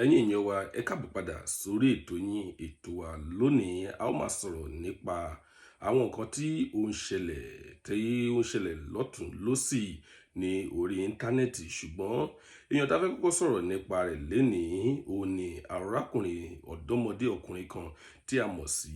Ẹ̀yin èèyàn wa, ẹ káàbọ̀ padà sórí ètò yín, ètò wa. Lónìí, a ó máa sọ̀rọ̀ nípa àwọn nǹkan tí ó ń ṣẹlẹ̀ lọ́tùn lósì ní orí íńtánẹ́ẹ̀tì. Ṣùgbọ́n èèyàn tá a fẹ́ kọ́kọ́ sọ̀rọ̀ nípa rẹ̀ lénìí, òun ni arákùnrin ọ̀dọ́mọdé ọkùnrin kan tí a mọ̀ sí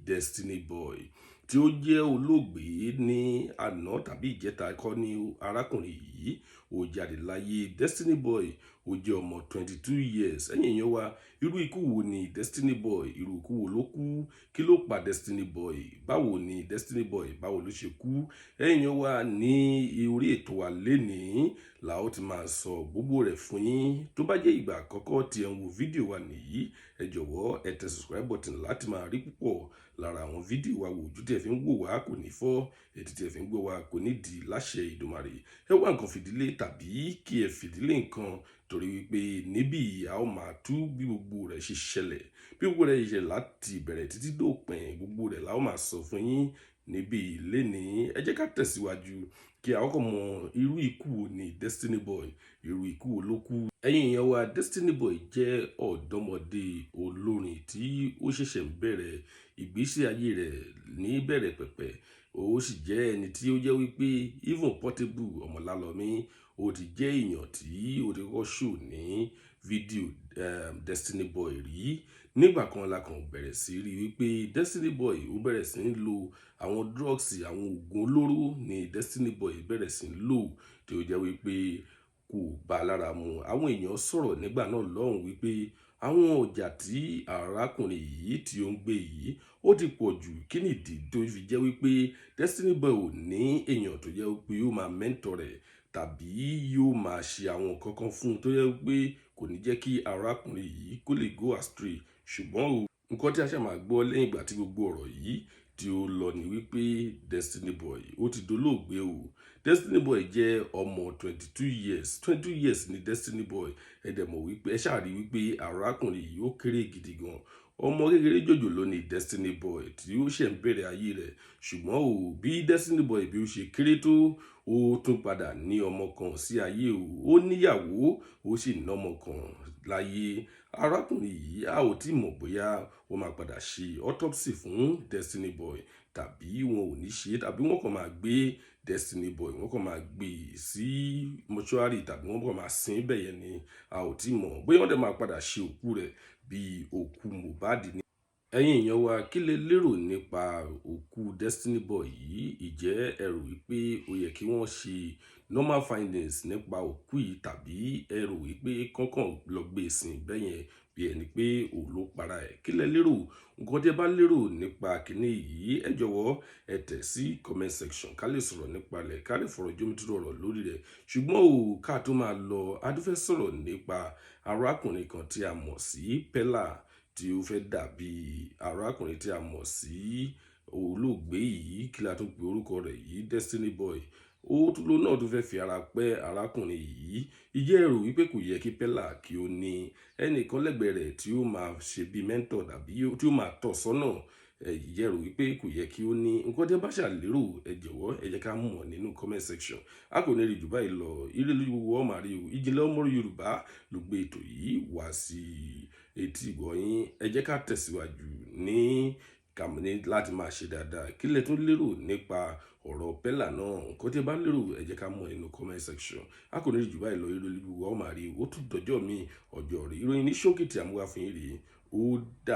Destiny Boy, tí ó jẹ́ olóògbé ní àná tàbí ìjẹta kọ́ ní arákùnrin yìí ó jáde láyé. Destiny Boy, ó jẹ́ ọmọ 22 years. Ẹ̀yin èèyàn wa, irú ikú wo ni Destiny Boy, irú ikú wo ló kú? Kí ló pa Destiny Boy? Báwo ni Destiny Boy, báwo ló ṣe kú? Ẹ̀yin èèyàn wa, ní orí ètò wa lénìí la ó ti máa sọ gbogbo rẹ̀ fún yín. Tó bá jẹ́ ìgbà àkọ́kọ́ tí ẹ ń wo fídíò wa nìyí, ẹ jọ̀wọ́, ẹ tẹ subscribe button láti máa rí púpọ̀ lára àwọn fídíò wa wò. Ojú tí ẹ fi ń wò wá kò ní fọ́, etí tí ẹ fi ń gbọ́ wá kò ní di láṣẹ Ìdùmarè. Ẹ wá nǹkan fìdílé tàbí kí ẹ fìdílé nǹkan, torí wípé níbí a ó máa tú bí gbogbo rẹ̀ ṣe ṣẹlẹ̀, bí gbogbo rẹ̀ ṣe ṣẹlẹ̀ láti ìbẹ̀rẹ̀ títí dópin. Gbogbo rẹ̀ la ó máa sọ fún yín níbí lénìí. Ẹ jẹ́ ká tẹ̀síwájú kí a kọ́kọ́ mọ irú ikú wo ni Destiny Boy, irú ikú wo ló kú. Ẹ̀yin èèyàn wa, Destiny Boy jẹ́ ọ̀dọ́mọdé olórin tí ó ṣẹ̀ṣẹ̀ ń bẹ̀rẹ̀ ìgbésí ayé rẹ̀ ní bẹ̀rẹ̀ pẹ̀pẹ̀. Ó sì jẹ́ ẹni tí ó jẹ́ wípé even Portable Ọmọlálọ́mí, ó ti jẹ́ èèyàn tí ó ti kọ́kọ́ show ní fídíò Destiny Boy rí nígbà kan. La kàn bẹ̀rẹ̀ sí rí wípé Destiny Boy, ó bẹ̀rẹ̀ sí ń lo àwọn drugs, àwọn oògùn olóró ní Destiny Boy bẹ̀rẹ̀ sí ń lò, tí ó jẹ́ wípé kò bá lára mu. Àwọn èèyàn sọ̀rọ̀ nígbà náà lọ́hùn wípé àwọn ọjà tí arákùnrin yìí tí ó ń gbé yìí, ó ti pọ̀ jù. Kí nìdí tó fi jẹ́ wípé Destiny Boy ò ní èèyàn tó jẹ́ wípé yóò máa mentor rẹ̀ tàbí yóò máa ṣe àwọn nǹkan kan fún un tó jẹ́ wípé kò ní jẹ́ kí arákùnrin yìí kó lè go astray? Ṣùgbọ́n o, nǹkan tí a ṣe máa gbọ́ lẹ́yìn ìgbà tí gbogbo ọ̀rọ̀ yìí tí ó lọ ní wípé Destiny Boy, ó ti dolóògbé o. Destiny Boy jẹ́ ọmọ 22 years. 22 years ni Destiny Boy. Ẹ dẹ̀ mọ̀ wípé, ẹ ṣáà rí wípé arákùnrin yìí, ó kéré gidi gan. Ọmọ kékeré jòjòló ni Destiny Boy tí ó ṣẹ̀ ń bẹ̀rẹ̀ ayé rẹ̀. Ṣùgbọ́n o, bí Destiny Boy bí ó ṣe kéré tó, ó tún padà ní ọmọ kan sí ayé o. Ó níyàwó, ó sì ní ọmọ kan láyé. Arákùnrin yìí, a ò tí mọ̀ bóyá ó máa padà ṣe autopsy fún Destiny Boy tàbí wọn ò ní ṣe, tàbí wọn kàn máa gbé Destiny Boy, wọn kàn máa gbé sí mọ́ṣúárì, tàbí wọn kàn máa sin bẹ́ẹ̀ yẹn ni. A ò tí mọ̀ bóyá wọ́n dẹ̀ máa padà ṣe òkú rẹ̀ bí òkú Mohbad ni. Ẹ̀yin èèyàn wa, kí lẹ lérò nípa òkú Destiny Boy yìí? Ìjẹ́ ẹ rò wípé ó yẹ kí wọ́n ṣe normal findings nípa òkú yìí, tàbí ẹ rò wípé kọ́kàn lọ gbé e sìn bẹ́yẹn bí ẹni pé òun ló para ẹ̀? Kí lẹ lérò? Nǹkan tí ẹ bá lérò nípa kínní yìí, ẹ jọ̀wọ́, ẹ tẹ̀ sí comment section ká lè sọ̀rọ̀ nípa rẹ̀, ká lè fọ̀rọ̀ jómitóró ọ̀rọ̀ lórí rẹ̀. Ṣùgbọ́n o, ká tó máa lọ, a tún fẹ́ sọ̀rọ̀ nípa arákùnrin kan tí a mọ̀ sí Pella, tí ó fẹ́ dàbí arákùnrin tí a mọ̀ sí olóògbé yìí. Kí la tún pe orúkọ rẹ̀ yìí? Destiny Boy. Ó tún ló náà tún fẹ́ fi ara pẹ́ arákùnrin yìí. Ìjẹ́ ẹ rò wípé kò yẹ kí Pella kí ó ní ẹnìkan lẹ́gbẹ̀ẹ́ rẹ̀ tí ó máa ṣe bí mentor tàbí tí ó máa tọ́ sọ́nà? Ìjẹ́ ẹ rò wípé kò yẹ kí ó ní? Nǹkan tí ẹ bá ṣàlérò, ẹ jọ̀wọ́, ẹ jẹ́ ká mọ̀ nínú comment section. A kò ní rí jù báyìí lọ. Ire lójú gbogbo ọmọ àrí o. Ìjìnlẹ̀ Ọmọ Yorùbá ló gbé ètò yìí wá sí etí ìgbọ̀yìn. Ẹ jẹ́ ká tẹ̀síwájú ní kàmúní láti máa ṣe dáadáa. Kí lẹ tún lérò nípa ọ̀rọ̀ Pella náà? Nǹkan tí ẹ bá lérò, ẹ jẹ́ ká mọ̀ nínú comment section. A kò ní rí jù báyìí lọ. Ire lójú gbogbo ọmọ àrí o. Ó tún dọjọ́ mi, ọjọ́ rí. Ìròyìn ní ṣókí tí a mú wá fún yín rèé. Ó dà.